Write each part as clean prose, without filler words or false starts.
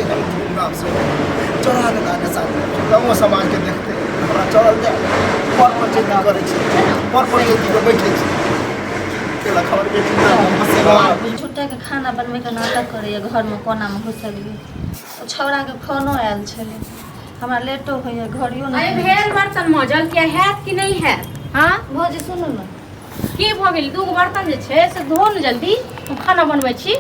केना धूमधाम से चढ़ा देता के साथ गाँवो समाजके देखते हमरा चढ़ल जाय पर पंचायती करै छी पर पंचायती पर बैठे छी केला खबर बेटी ना झुट्टाके खाना बनबैके नाटक करैए घरमे कोनामे घुसलियै ओ छौड़ाके फोनो आयल छलै हमरा लेटो होइए घरियो अरे नहि भेल बर्तन मजल किया हैत कि नहि हैत हाँ भौजी सुनू ने की भऽ गेल दूगो बर्तन जे छै से धो ने जल्दी हम खाना बनबै छी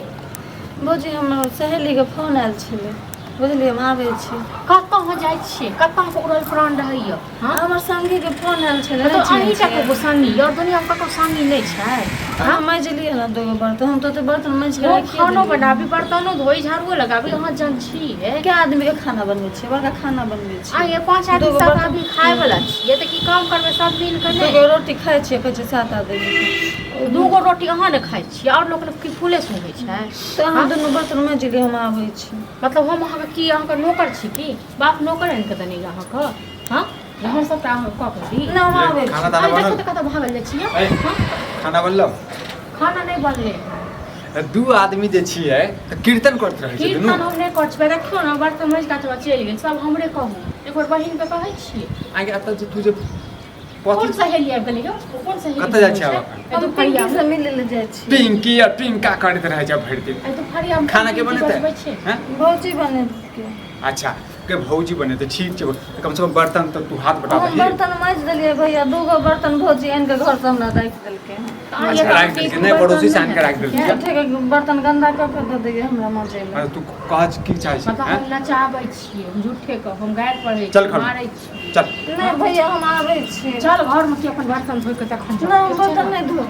भौजी हमर सहेलीके फोन आयल छलै बुझलियै हम आबै छी कतऽ अहाँ जाइ छियै कतऽ अहाँके उड़ल प्राण रहैया हाँ हमर संगीके फोन आयल छलै तऽ नहि चिन्है अहीं छियै। टा के संगी और दुनिया में ककरो संगी नहि छै अहाँ मजलियै ने दूगो बर्तन हम तऽ ओते बर्तन मजि कऽ हम राखिए खानो देलियै। बनाबी बर्तनो धोई झाड़ुओ लगाबी अहाँ जन छियै कै आदमीके खाना बनबै छियै बड़का खाना बनबै आ छियै ये पाँच आदमी दूगो सात बर्तन- आदमी खाय वाला छियै तऽ की काम करबै सब मिल कऽ नहि दूगो रोटी खाइ छियै कहै छै सात आदमी दूगो रोटी अहाँ ने खाइ छियै आओर लोक की फूले सुनै छै तऽ अहाँ दुनू बर्तन माजि लिअ हम आबै छी मतलब हम अहाँके की अहाँके नौकर छी की बाप नौकर आनि कऽ देने यऽ अहाँके हँ जे हम सबटा अहाँके कऽ कऽ दी नहि हम आबै छी खाना ताना अरे देखू बनल तऽ कतऽ भागल जाइ छियै ऐ, हँ? खाना बनलो खाना नहि बनलै दू आदमी जे छियै तऽ कीर्तन करैत रहै छै दुनू कीर्तन हम नहि करै छियै देखियौ ने बर्तन माजि कऽ चलि गेल सब हमरे कहू एक बेर बहिनके कहै छियै आगे एतऽ जे तू जे कोन कथी सहेली आबि गेलै यौ कोन सहेली कतऽ जाइ छियै आब एखन? एहि हम दुपहरिया पिंकी से मिलै लए जाइ छी पिंकी आ पिंका करैत रहै छै भरि दिन एहि दुपहरिया मे खाना के बनेतै बजबै छै हैं? भौजी बनेलकै अच्छा के भौजी बनेतै ठीक छै कम से कम बर्तन तऽ तू हाथ बटा हम दही बर्तन माजि देलियै भैया दूगो बर्तन भौजी आनि कऽ घरसँ हमरा राखि देलकै हन। अच्छा, राखि देलकै नहि पड़ोसी से आनि कऽ राखि देलकै झूठे के बर्तन गन्दा कऽ कऽ दऽ दैया हमरा माजै लए अरे तू कह की चाहै छी मतलब हैं? हम नचाबै छियै हम झूठे के हम गारि पढ़ै चल छियै घर। मारै छियै चल नहि भैया हम आबै छी चल घरमे की अपन बर्तन धोइ कऽ तखन नहि हम बर्तन नहि धो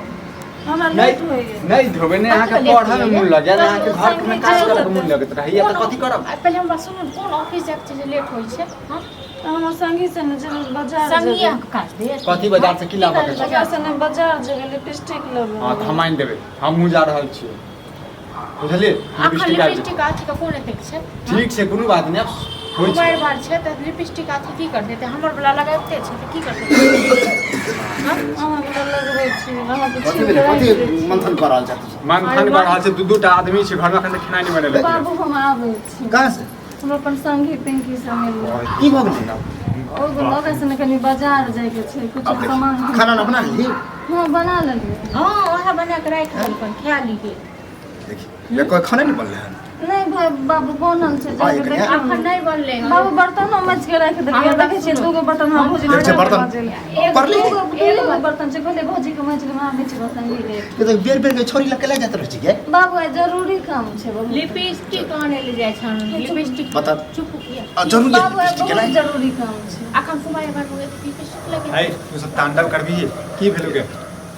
हमरा नहि लेट होइया नहि धोबै नहि अहाँके कथी पढ़ऽ मे लेट मोन लगैया नहि अहाँके चल, घरमे काज चल करऽ के मोन लगैत रहैया तऽ कथी करब पहिले हमरा सुनू ने, कोन ऑफिस जाइके छै जे लेट होइ छै हँ तऽ हमर संगी से ने जेबै बाजार संगी जेबै अहाँके काज देत कथी बाजार से की लाबऽ के छै बाजार से ने बाजार जेबै लिपस्टिक लेबै हँ तऽ हम आनि देबै हमहूँ जा रहल छियै बुझलियै अखन लिपस्टिक आबि लिपस्टिक अथी के कोन एतेक छै जेतै। ठीक छै कोनो बात नहि आब होइ छै बार बार छै तऽ लिपस्टिक अथी की करतै तऽ हमर वला लगाबिते छै तऽ की करतै अहाँ वला लगबै छी अहाँ तऽ कथी छील भेलै के कथी राखि दै छी। मंथन कऽ रहल छथि मंथन कऽ रहल छै दू दू टा आदमी छै घरमे एखन तक खेनाइ नहि बनेलक बाबू हम आबै छी कहाँ से हम अपन संगी पिंकी से मिलबै की भऽ गेलै ओ ओकरा से ने कनि बाजार जाइके छै कुछ आब देखी, सामान खाना ना बना ली हँ बना लेलियै हँ वएह बना कऽ राखि देलकन खा लीहे देखी कोई खाना नहीं बनले हन नहि भाइ बाबू बनल छै हाँ, जाके एक देखियौ अखन ने। नहि बनलै हन। बाबू बर्तनो माजि के राखि देलियै हमरा देखै छियै सुनू। दूगो बर्तन हम भौजी देखै छियै बर्तन। एक करली? दूगो दूगो बर्तन छै कहलियै भौजी के माजि लेबै आबै छी बस संगी ये तो बेर बेर के छोरी लग के ले जात रहै छै गे बाबू आइ जरूरी काम छै बहुत लिपस्टिक आनै लए जाइ छन लिपस्टिक बता। चुप किया आ जरूरी है बाबू आइ लिपस्टिक के बहुत नहीं जरूरी काम छै अखन सुबह बार लिपस्टिक लगे है तू सब तांडव करबी की भेलो के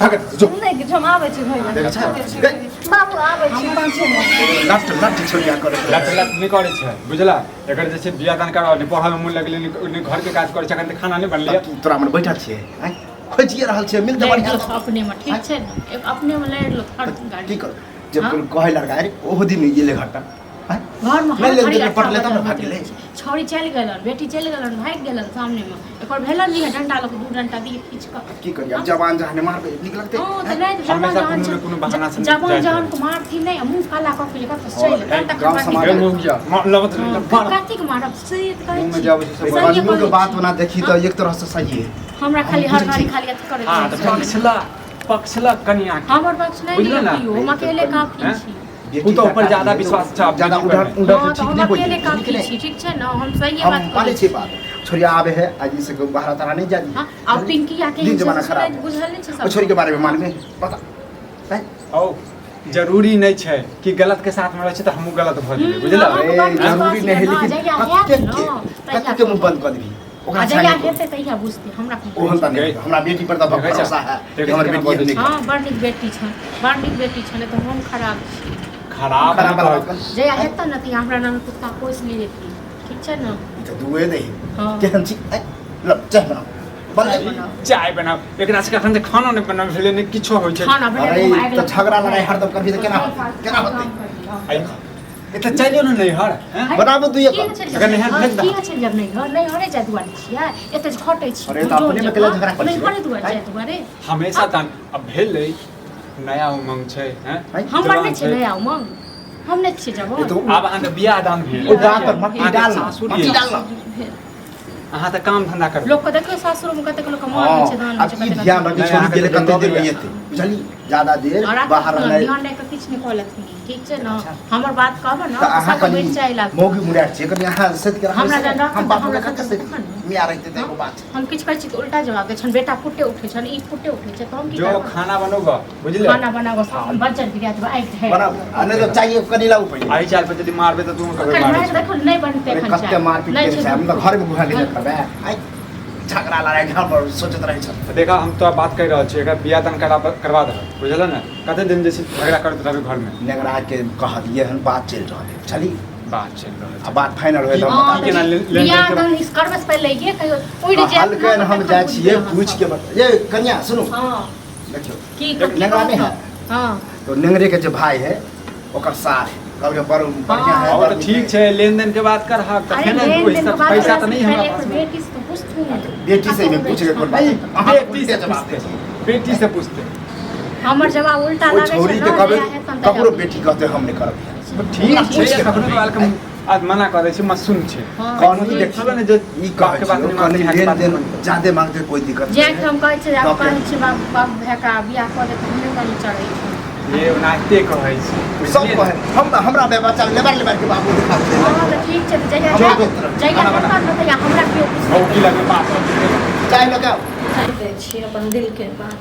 भागत जो नहि किछु हम आबै छी भैया देखै छै? आबै छी। बाबू आबै छी पाँचे मिनट लट लट छोरिया करे लट लट नहि करै छै बुझला एकर जे छै बियाह दान करवा नहि पढ़ऽ मे मोन लगलै नहि घरके काज करै छै एखन तऽ खाना नहि बनलै की तोरा मन बैठल छियै आँय खोजिए रहल छियै मिलते लड़ि बढ़िया लो अपने में ठीक छै ने एक अपने में लड़ि लो हर गाड़ी की कर जब हाँ? कोई कहै लड़का अरे ओहो दिन गेलै घाटा आँय घर में नहि हर लेन घड़ी देन अठारह पटलै तब ने बजल भाग गेलै छौड़ी चलि गेलन बेटी चलि गेलन भागि गेलन सामने में एकर भेलन जी डंडा लऽ कऽ दू डंडा दिए खींच कऽ की करियै आब जवान जहान मारबै नीक लगतै हँ तऽ नहि तऽ हमेशा जवान जहान कोनो ने कोनो बहाना से जवान जाइत जहान रहै। को मारथिन नहि आ मुँह काला कऽ के कतऽ चलि और गेल तखन गाँव मारथिन। समाज हे मुँह गया लबत हँ, कथी के मारब से तऽ कहै मुँह में छी। जाबै छै सब सहिए मजनू के कहै बात छी। ओना देखी तऽ एक तरह से सही है हमरा खाली हम हर बुझै घड़ी छी। खाली अथी करैत हाँ तऽ रहै छै। पक्षला पक्षला कनिया के हमर पक्ष नहि बुझलो लिअ ने? केओ हम अकेले काफी हैं? छी बेटी उ तऽ ऊपर का ज्यादा काज विश्वास छै आब ज्यादा बेटी पर उधर नहि। उधर हँ से तऽ ठीक हम नहीं अकेले होई काफी ठीक छी ठीक छै ने हम सहिए हम बात मानै करै छी छी बात छोरिया आबे है आज से बाहर तारा नहीं जाती हाँ आब पिंकी आके दिन जमाना खराब है। बुझल नहि छै ओ सब छोरी के बारे में मालूम है पता हैं? औ जरूरी नहि छै कि गलत के साथ में रहै छै तऽ हमहूँ गलत भऽ जेबै बुझल अहाँके अरे बड़ जरूरी विश्वास नहीं है यऽ ने, लेकिन जहिया हैत कतेक ने, के तहिया कतेक के मुंह बंद कऽ देबही आ ओकरा जहिया संगे हेतै तहिया बुझतै हमरा कोन ओहन तऽ नहि हमरा बेटी पर तऽ देखै छऽ? भरोसा है देखै कि हमर छऽ केना बेटी बजै एहन नहि हँ बड़ नीक बेटी छनि बड़ नीक बेटी छनि तऽ हम खराब छी खराब खराब नहि वाला कहै बात कर। जहिया हेतै ने तहिया हमरा नाम कुत्ता पोसि लेती ठीक छै ने ई तऽ दुए नहि हँ केहन छी ऐ, ल चाय बनाउ बन बनाउ। चाय बनाउ एकरा सबके एखन तऽ खाना नहि बनाउ भेलै नहि किछो होइ छै खाना अरे बनेबै हम आगि तऽ लग झगड़ा लड़ाई हरदम करबही तऽ केना होतै केना होतै आ एतऽ चलियो ने नैहर हैं? बनाबू दुइये किया कप चलि अगर नैहर जाब भेज दह। किया चलि जाब नैहर नैहरे जाय दुआरे छियै एतऽ जे खटै छी अरे तऽ अपने मे केला झगड़ा करै छियै? नैहरे दुआरे जाय दुआरे हमेशा तन अब भेलै नया उमंग छै हैं हैं? हमर जवान नहि छै नया उमंग हम नहि छियै जवान। ई तऽ आब अहाँके बियाह दान भेल। ओ दाँत पर मट्टी अहाँके डाल न, सासुर मट्टी ये। डाल न। अहाँ तऽ काम धंधा करबै। लोक के देखियौ सासुर में कतेक लोक के मार होइ छै, दान हाँ, होइ छै, आब ई कतेक ध्यान रखी नहि, छोड़ी अहाँके गेलै तऽ कते देर जिम्मेदारी में एतै बुझली, ज्यादा देर और बाहर रहनाइ। ध्यान राखि कऽ किछु नहि कऽ लेथिन, ठीक छै ने? हमर बात कहबै ने तऽ अहाँ सब कनि मिरचाइ लागतै। मौगी मुड़ार छियै, कनि अहाँ सैत के हमरा रखबै जहन से, हम रहतै बाप हमरा कते सैत सैत तखन ने। मियाँ रहितै तऽ एगो बात छै। हम किछु कहै छी तऽ उल्टा जवाब दै छनि, बेटा फुटे उठै छनि, ई फुटे उठै छै, तऽ हम की जो करबै? खाना बनोगा बुझले, खाना बनाबऽ सब बज्जर गिरा देबै आगि धरि। बनाउ आ नहि तऽ चाहिए कनि लाउ पहिले। आइ चाल पर यदि मारबै तऽ तू कभी एखन मारै मारि छै। देखो नहि बनतै अरे एखन कते चाय। मारपीट नहि केने छै छै, हम तऽ दूध। घरमे घुरा के करबै आइ झगड़ा लड़ाइ घर पर सोचैत रहै छल। तऽ देखा, हम तोरा बात कहि रहल छी, एकर बियाह दान करवा देबै, बुझल ने? कते दिन जे छै झगड़ा करैत रहबै घरमे? नेगराज के कहलियै हन, बात चलि रहल है बुझली, बात चलि रहल आ छै। बात फाइनल होय तऽ हम हँ, बता की केना लेन बियाह देन के दान इस करबै से पहिले ये कहियो उड़ि जायत। कहलकै ने हम तखन जाइ छियै बुझबै अहाँ पूछि के सब। बता ये कन्या सुनू। हँ। देखियौ की एक की नेंगरा नहि कहू है? हँ। तो नेंगरे के जे भाई है ओकर सार है, कहलकै बड़ बढ़िया है। और बड़ तऽ नीक ठीक है। छै, लेन देन के बात कर हक तऽ अरे फेर लेन ओहि देन के सब बात पैसा करबै तऽ से नहीं हमरा पहिले पास एक में। बेटी से तऽ पूछथुन। बेटी से एहिमे पूछे के कोन बात है? अहाँ बेटी उल्टे से जवाब पूछते दै छी। बेटी से पूछते। हमर जवाब उल्टा ओहि लागै छै छौड़ी ने के कहबै नया हेतन तऽ ककरो जवाब। बेटी कहते हम नहि करब बियाह। ठीक पूछि छै के कखनो कहबै। काल के आज मना करै छै मसून छै। हँ। कहनी ई देखियौ, छलै ने जे ई बाप कहै के बात छियौ, नहि कहनी मानती, लेन बात देन नहि मानती। जादे मांगते कोई दिक्कत जे नहीं है। हम कहै छियै, आब दऽ के कहै छियै बाप बाप भाय के बियाह कऽ देत, हमरे कनी चढ़ै छै। ये ओनाहिते कहै छै सब बुझलियै कहै ने? हम हमरा बे बच्चा लेबर लेबर के बाबू देखा देते। हँ तऽ ठीक छै, तऽ जहिया हमरा जायब- देत रह। जहिया खाना बना। हेतन ने तहिया हमरा केओ हौ पुछतै। की लगे बाप चाय लऽ के आउ। कहि दै छी अपन दिलके बात।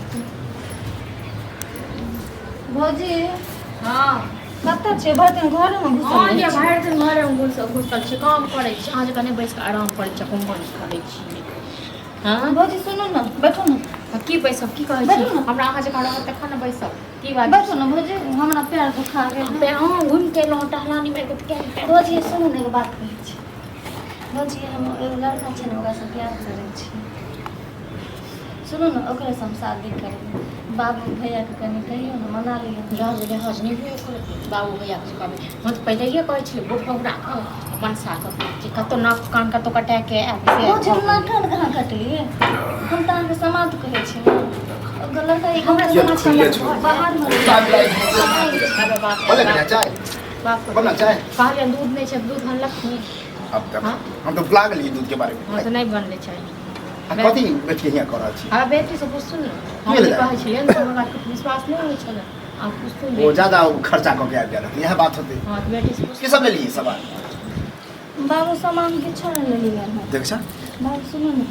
भौजी। हँ। कतऽ छियै? भरि दिन घरेमे घुसल हँ रहै ये छी। भरि दिन घरेमे घुसल घुसल छी, काम करै छी, अहाँ जकाँ नहि बैस कऽ आराम करै छी, घुमन करै छी। हँ। भौजी सुनू ने, बैठू ने। तऽ की बैसब, की कहै छी? बैठू ने। हमरा अहाँ जकाँ रहत तखन ने बैसब, की बात? बैठू ने भौजी, हमरा पैर दुखा गेल। पे हँ, घुमि कऽ एलहुँ टहलानी मारि कऽ तऽ किया नहि पैर। भौजी सुनू ने, एगो बात कहै छी। भौजी हम एगो लड़का छै ने, ओकरासँ प्यार करै छी। सुनू ने, ओकरेसँ हम शादी करबै। बाबू भैयाके कनि कहियौ ने, मना लियौ। लाज लिहाज नहि होइए ओकर बाबू भैयाके जे कहबै? हम तऽ पहिलैए कहै छलियै बूढ़ बौराके मनसाके जे कतहु नाक कान कतहु कटाके आयब से। भौजी हम नाक कान कहाँ कटलियै? हम तऽ अहाँके समाज कहै छी ने, ओकर लड़का ई हमरा गाँवके समाज खुलले कहाँ छौ। भऽ जायत? बाहरमे रहै चाय पिलाइ। अरे बाप रे बोले बाप। कन्या चाय बाप रे। बना चाय। कहलियनि दूध नहि छै, दूध अनलखिन? अब तक हाँ? हम तऽ बुला गेलियै दूध के बारे में। हँ तऽ नहि बनलै चाय। आ कथी बैठ के हियाँ कऽ रहल छी? हमरा बेटीसँ पुछथुन ने, हम भेलै? जे कहै छलियनि तऽ हमरा बातके विश्वास नहि होइ छलै, आब पुछथुन ओ बेटी। ज्यादा ओ खर्चा कऽ के आबि गेल रहथिन, इएह बात होतै। हँ तऽ बेटीसँ की पुछथुन। सब लेलियै सामान? बाबू सामान किछो नहि लेलियै हँ। देख छ। बाबू सुनू ने।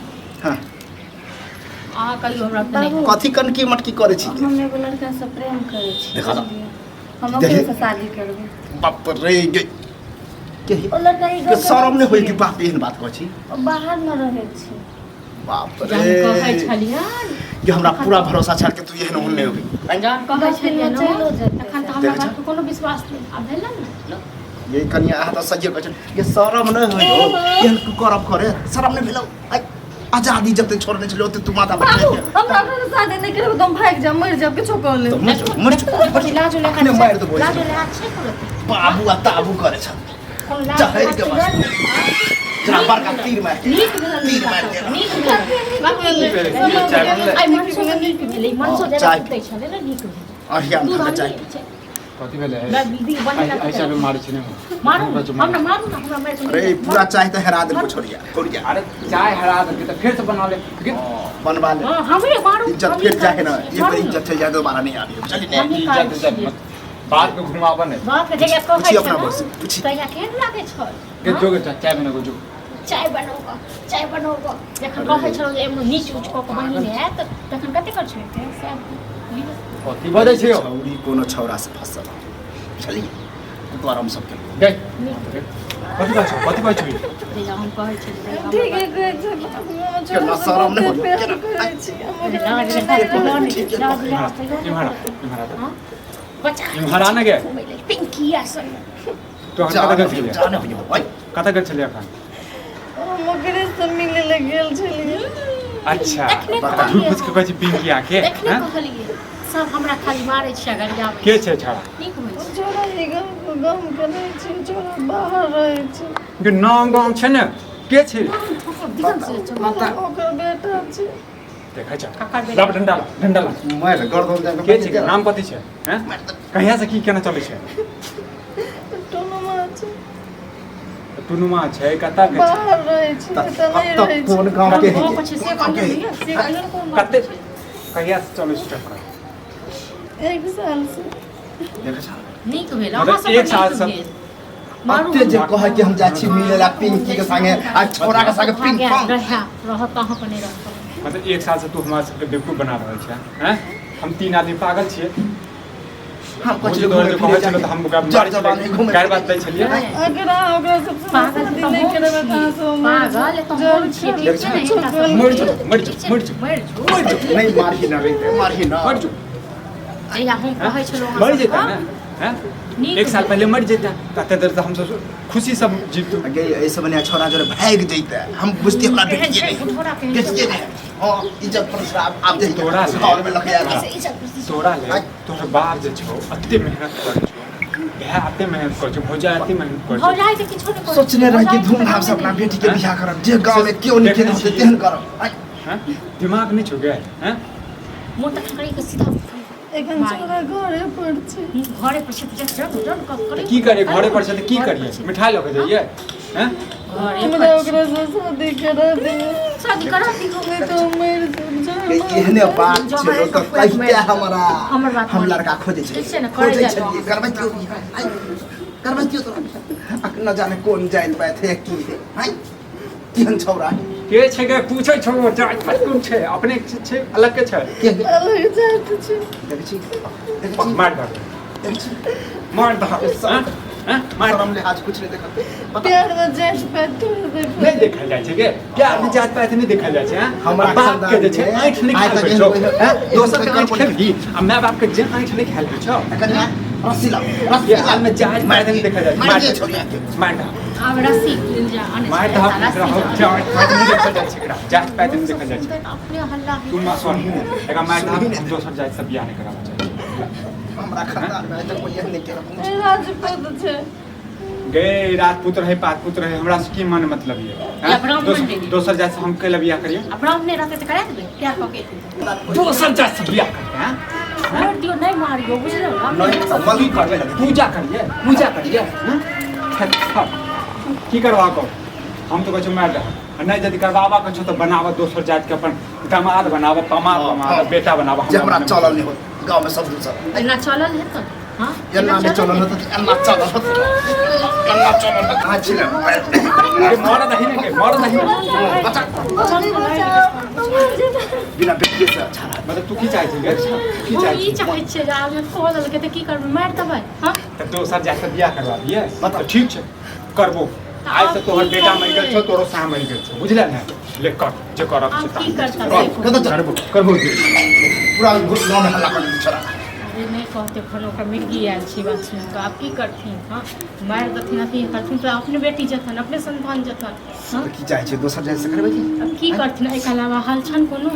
हाँ। अहाँ कहियौ हमरा तऽ नहि। बाबू। कथी कनकी मटकी करै छी? हम एगो लड़कासँ प्रेम करै छी। देखा ना। बुझलियै? हम ओकरेसँ शादी करबै। बाप रे गे के ओ लड़का ई के गाँवके शरम नहि होय कि छियै। बाप एहन बात कहै छी? ओ बाहरमे रहै छै। बाप जहन रे कहै छलियनि कि हमरा पूरा भरोसा छल कि तू एहन ओहन नहि होबी। जहन कहै 10 दिनमे छलियनि चलिओ जेतै। तखन तऽ हमरा देखै बातके कोनो विश्वास नहि आब भेलै ने। ये कनिया अहाँ तऽ सहिए कहै छी, ये शरम नहि होय हो एहन करब करे, शरम नहि भेलौ? आइ आजादी जते छोड़ने छलै ओते तू माथा पर बाबू चढ़ि गेल। हमरा अपना शादी नहि करबै तऽ हम भागि जायब, मरि जायब, किछो कऽ लेब। तऽ मरि जो, मरि जो, मरि जो। लाजो लेहाज अखने मारि देबो। लाजो लिहाज छै कोनो? बाबू आ ताबू करे छल कोनो लाज चहरि लिहाज के छै? बस जरा बड़का तीर मारि के नीक भेल। तीर मारि के नीक भेल बाबू। चाय बनलै? आइ मनसो तऽ नीक भेलै, मनसो हँ, ज्यादा चाय। सुतै छलै ने, नीक भेल। अहिया दूध में हम चाय। नहि कथी भेलै? दीदी बनेला। ऐसा भी मारै छै ने? मारू हमरा, मारू ने हमरा, मारि अरे ई पूरा चाय तऽ हेरा देलको छोड़िया छोड़िया। अरे चाय हरा देलकै तऽ फेर से बना ले। बनवा ले। हँ हमरे मारू। इज्जत हमही फिर जाए ना काज एक छियै। बार मारू ने। इज्जत चल जाए दोबारा नहीं आबी, बुझली ने? हमही काज इज्जत इज्जत छियै। मत बात के घुमाबऽ नहि। बाप रे, जहिया कहै पूछी अपना छलै बस से, पूछी। तहिया केहन लागै छल? गे जो गे, चाय बना जो। चाय बनाउ गऽ, चाय बनाउ गऽ, जखन कहै छलहुँ जे एमहर नीच ऊँच कऽ कऽ बहिन आयत तखन कते कर छलै सएह लिअ। कथी बजै छै यौ? छौड़ी कोनो छौड़ा से फसल बुझली गरम सब के गे कथी कहै छौ, कथी कहै छौ? जहिया हम कहै छलियै तहिया हमरा ठीके कहै छै बाबू, हम केना छोड़ासँ शरम नहि बहुते होइए, प्यार केना? करै छी। हम ओकरा लाज बिना लिहाज नहि नहि, ठीक है, लाज लिहाज तैयो नहि। इम्हर आ, इम्हर आ। हँ? बच्चा इम्हर आ ने गे। घुमै लेल पिंकी आ संग तू अखन कतऽ गेल छलियै? जाने होइए भाई। कतऽ गेल छलियै अखन? हम ओकरेसँ मिलै लए गेल छलियै। अच्छा। तखने बता। झूठ फूस के कहै छै पिंकी आके? तखने हैं? कहलियै सब हमरा खाली मारै छै गरियाबै। के छै छौड़ा? नीक होइ छै। छोड़ा ई गाँव गामके नहि छै, छोड़ा बाहर रहै छै। के नाम गाम छै ने, के छै? ओकर बेटा छै। देखै छ। ककर बेटा? लब डंडा ला, डंडा ला। मारि गर्दन जाके। के छै? नाम कथी छै? हैं, कहिया से की केना चलै छै? टुनुमा छै। टुनुमा छै कतऽ के छै? बाहर रहै छै, एतऽ नहि कतऽ रहै छै। कोन गाँव के गाँव के छै से कहियौ ने, से कहियौ ने कोन गाँव कते के छै। कहिया से चलै छै चक्कर? एक साल से। देखै छह? नीक भेल मतलब अहाँ सब एक साल नीक से- भेल। मारू अते जे कहै कि हम जाइ छी मिले ला पिंकी के संगे आ छोरा के संगे पिंग पोंग। रहै रहत अहाँ पर नहि रहत। मतलब एक साल से तू हमरा सबके बेवकूफ बना रहल छै हैं? हम तीन आदमी पागल छियै। हम भौजी कहै तोहर घूमे जे फिरे कहै छलौ तऽ हम ओकरा जर मारै जवानी छलियै, घूमे गारि बात दै छलियै। अगर अहाँ ओकरा सबसँ पागल शादी तऽ नहि हम करबै तऽ अहाँ छी। सब मरि पागल जायब। तऽ हम छियै, ठीक छै ने? हिनका सब मरि जो, मरि जो, मरि जो। मरि जो। नहीं मारही ना रे, मारही ना। मरि जो। जहिया हम कहै छलहुँ अहाँ मरि जेता सबके, ने हैं? नीक एक साल भेल। पहिले मरि जेता तते देर तऽ हमसब खुशी सब जीतू। गे ऐसे बनिया छोरा जोरे भाग जैते हम बुझती हमरा केहन बेटिए छै, नहीं बुढ़ोरा केहन बेटिए छै? नहीं। हां इज्जत पर आप दे तोरा ले। घर में लके आया। तोरा ले तोहर बाप जे छौ अते मेहनत करै छौ, भाय अते मेहनत करै छौ, भौजाइ अते मेहनत करै छौ। भौजाइ के किछो नहि करै सोचने रहे कि भौजाइ के धूमधाम से तऽ अपना नामे बेटी के हैं? बियाह करब, जे गांव में केओ नहीं देखने केने होतै छियै। तेहन करब। आइ, हैं? दिमाग नहि छौ गे हैं? मोन तऽ खकड़ी के सीधा एखन छोरा घरे पर छै। घरे पर छै तऽ जन जन तऽ की करियै? घरे पर छै तऽ की करियै? मिठाइ लऽ कऽ जइयै हैं? घरे हमरा पर ओकरा से शादी करा दियौ। शादी करा दियौ। नहि तऽ हम मरि जायब। जहर गे, मार एहने जायब। बात जहर छै लोक सब कहिते मरि जायब। हमरा हमर बात हम मानु। लड़का खोजै ठीक छै ने, छलियै, करै खोजै जाय छलियै तो। करबै क्यों बियाह? आइ, करबै क्यों तोरा बियाह? आ न जाने कोन जाइन पाएत है की है। आइ, केहन छौरा के छै गे पूछै छौ? जात पात कोन छै? अपने के छै अलग के छै? के गे? अलग जात छै। देखै छी, देखै छी, मार दह, देखै छी। मार दह हैं? हैं? मार शरम लिहाज कुछ नहीं देखत बता। प्यार में जात पात थोड़े देखल नहि देखल जाइ छै गे, प्यार में जात पात नहि देखल जाइ छै हैं? हमरा आ बाप के जे छै खानदान में आँखि नहि आइ खायल तक होइ छौ एहन कोइ- हैं? दोसर के एहन आँखि कोइ- खेबही आ माय बाप के जे आँखि नहि खायल होइ छौ। एखन ना, रस्सी लाओ, रस्सी ये लाओ। हाल में जात पात नहि देखल जाइ छै। मार मार दिए दह, छोरिया के। मार दह, आब रस्सी जा आनै मार छै, दह। रस्सी जा। जात पात नहि देखल जाइ छै एकरा, जात पात नहि देखल जाइ छै। अपने हल्ला तू माँ सुन, एकरा मार दह, हम दोसर जात से बियाह नहि कराबऽ चाहै छी। हमरा खानदान में आइ तक कोई एहन नहीं केलक। राजपूत छै। गे राजपूत रहे पातपूत रहे हमरा से की मन मतलब ये हैं? या ब्राह्मण दोसर रहे। दोसर जात से हम कैला बियाह करिए? आ ब्राह्मणे रहतै तऽ करा देबै प्यार कऽ के एथिन तऽ। दोसर जात से बियाह करते हैं? छोड़ि दियौ, नहि मारियौ, बुझलहुँ ने? नहीं तऽ की करबै? पूजा करिए, पूजा करिए हैं? खैर, खैर। की करबा कहो? हम तो कहै छियौ मारि दह, आ नहि यदि करबाबा के छौ तऽ बनाबऽ दोसर जाति के अपन दामाद बनाबऽ, पमाद हाँ, बनाबऽ, हाँ। बेटा बनाबऽ। जे हमरा मन चलल नहीं होत गांव में सब दूसर एना चलल हेतै? हाँ? एना नहीं चलल होत, एना चलल होत, एना चलल होत। हाँ छिले अरे मर दही ने के, मर दही ने। बचा बिना बेटिए से अच्छा रहा। मतलब तू की चाहै छी गे? की हम चाहै ई छी? चाहै छियै जे आब जे कऽ देलकै तऽ की करबै, मारि देबै? हाँ? तऽ दोसर जाति से बियाह करवा दिए बताउ। तऽ ठीक छै, करबो। तऽ आइ से आब तोहर की बेटा मरि गेल करबै? छौ, तोरो साह मरि गेल छौ, बुझले ने? ले कर जे करब आब से की करता कर। से कहू। कतऽ चल? करबो, करबो जे। पूरा गांव में हल्ला कर दी छोरा। अरे नहि कहते फोन, ओकरा मिर्गी आयल छै, बात सुनि कऽ आब की करथिन? हाँ, मारि देथिन, अथी करथिन तऽ अपने बेटी जेतन, अपने संतान जेतन। हाँ? तऽ की चाहै छै दोसर जाति से करबै की? आब की करथिन? एहिके अलावा हल छनि कोनो?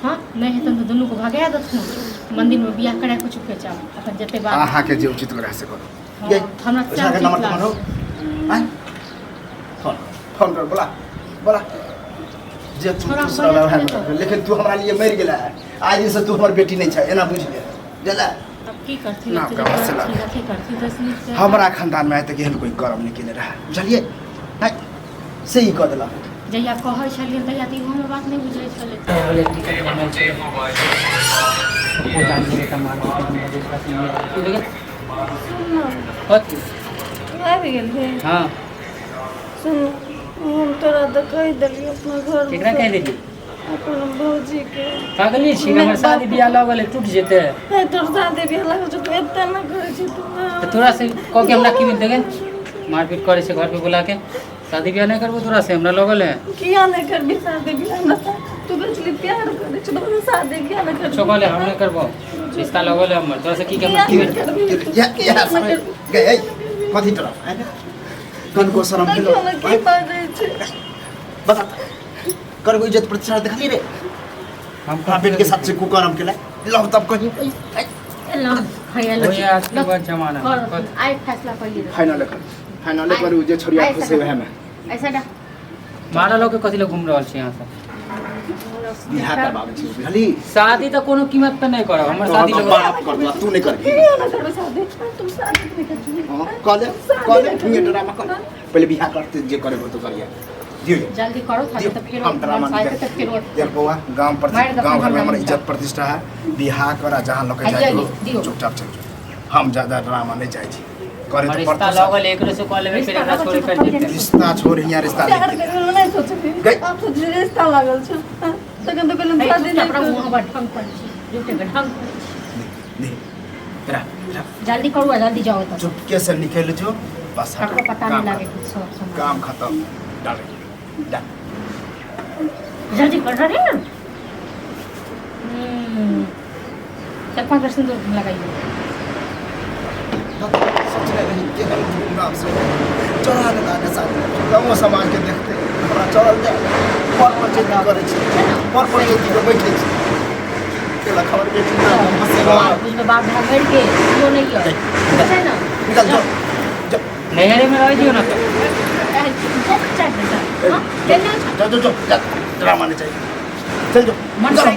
हाँ, नहि हेतनि तऽ दुनूके भगा देथिन, मन्दिरमे बियाह करा कऽ चुपे चाप अपन जते बात। अहाँके जे उचित लगे से करू। हाँ, गे, हमरा ओझा के सएह नंबर उचित तम्बर हो? लागल। आँय? फोन फोन कर, बोला बोला जे तू छोड़ा खुश बोले रहल थोड़े है, लेकिन तू हमरा लिए मरि गेला है, आज से तू हमर बेटी नहीं छै, एना बुझि ले गेला। अब की करथिन? ना, अथी कहाँ से ला? करथिन, अथी करथिन तऽ नीक से। हमरा खानदान में आइ तक एहन कोई करम नहीं केने रहा, बुझलियै? नहीं से ही कऽ देलक। जहिया कहै छलियनि तहिया तऽ इहो हमर बात नहि बुझै छलै। सुन न। कथी? आबि गेलही? हाँ। सुन, हम तोरा तऽ कहि देलियौ अपना घर। केकरा कहि देली? अपन भौजी के। पागल छी? हमर शादी बियाह लऽ गेलै, टूट जेतै। हे, तोर शादी बियाह लागल छौ, तू एते ना करै छी तू। तऽ तोरा से कह के हमरा की मिलतै गे? मारपीट करै छै घर पे बुला के, शादी बियाह नहि करबो तोरा से, हमरा लगल है। किया नहि करबी शादी बियाह? हमरा साथ तू कहै छली प्यार करै छी, तऽ हमरा शादी किया नहि करबी? छो कहले हम नहि करबो, रिश्ता लगल है हमर, तोरा से की के हमरा किया की नहि भेल? करबी तू? इएह किया इएह नहि समय करबी? गे ऐ कथी तोरा आँय? कनको शरम भेलो? देखियौ ने की बाजै छै। बता, करगो इज्जत प्रतिष्ठा देखली रे? हम अपना बेटी के साथ से कुकर्म केला लव तब कहीं वही आज के बाद जमाना है। कथी? आइ फैसला करिए। फाइनल कर, फाइनल करू, जे छोरिया खुश है वएह में। ऐसा डा मारा लोग के कथी लए घूम रहल छी अहाँ सब? बियाह करबाबै छी बुझली। शादी तऽ कोनो कीमत पे नहि करब, हमर शादी तोहर लगल। बाप करतो, तू नहि करबी। कहियो ना करबै शादी, तुम शादी नहीं करबी। हाँ, कह ले, कह ले, तू ड्रामा कर, पहले बियाह करते जे करे तो करिया। दियो। जल्दी करो था दियो, तो फिर हम ड्रामा मनसा नहीं तो फिर देख बौआ, गांव पर मारि दफा गांव घर में हमरा हमारा नहीं इज्जत प्रतिष्ठा है। बियाह कर आ जहाँ लोग आइए, जाए आइए, दियो। चुपचाप चल जाओ। हम ज्यादा ड्रामा नहीं चाहे छी करे हमर तो रिश्ता पड़तो। लगल एकरे से कऽ लेबै, फिर एकरा छोड़ि कर जेतै। रिश्ता छोड़, हियां रिश्ता प्यार लेके। करे में नहीं सोचबी। गई। आप तो रिश्ता लागल छौ तखन तो कहलहुँ शादी नहीं अपना करब। मुँह बड़ ढंग करै छी, झूठे के ढंग करै छी। नहीं, तेरा तेरा जल्दी करू आ जल्दी जाओ तऽ चुपके से निकल जो बस। हटो, ककरो पता नहीं काम लागे खत्म। कि सब सामान। काम खत्म, डाल डाल। जल्दी कर रहे ना। 4-5 बेर सिंदूर लगाइए। सोचने रही केहन धूमधाम से चढ़ा देता के साथ गाँवो समाज के देखते हमरा चढ़ल जाय पर पर चैती करै छी, पर पर चैती के बैठे छी, केला खबर बेटी ना हंसे। बुझबै बाप भाई मरि गेल, केओ नहि यऽ छै ने। निकल जाओ जाओ। नैहरे में रह जियो ना तऽ। चारि जाओ जाओ जाओ जा, ड्रामा नहीं चाहिए, चल जाओ। मन चलो।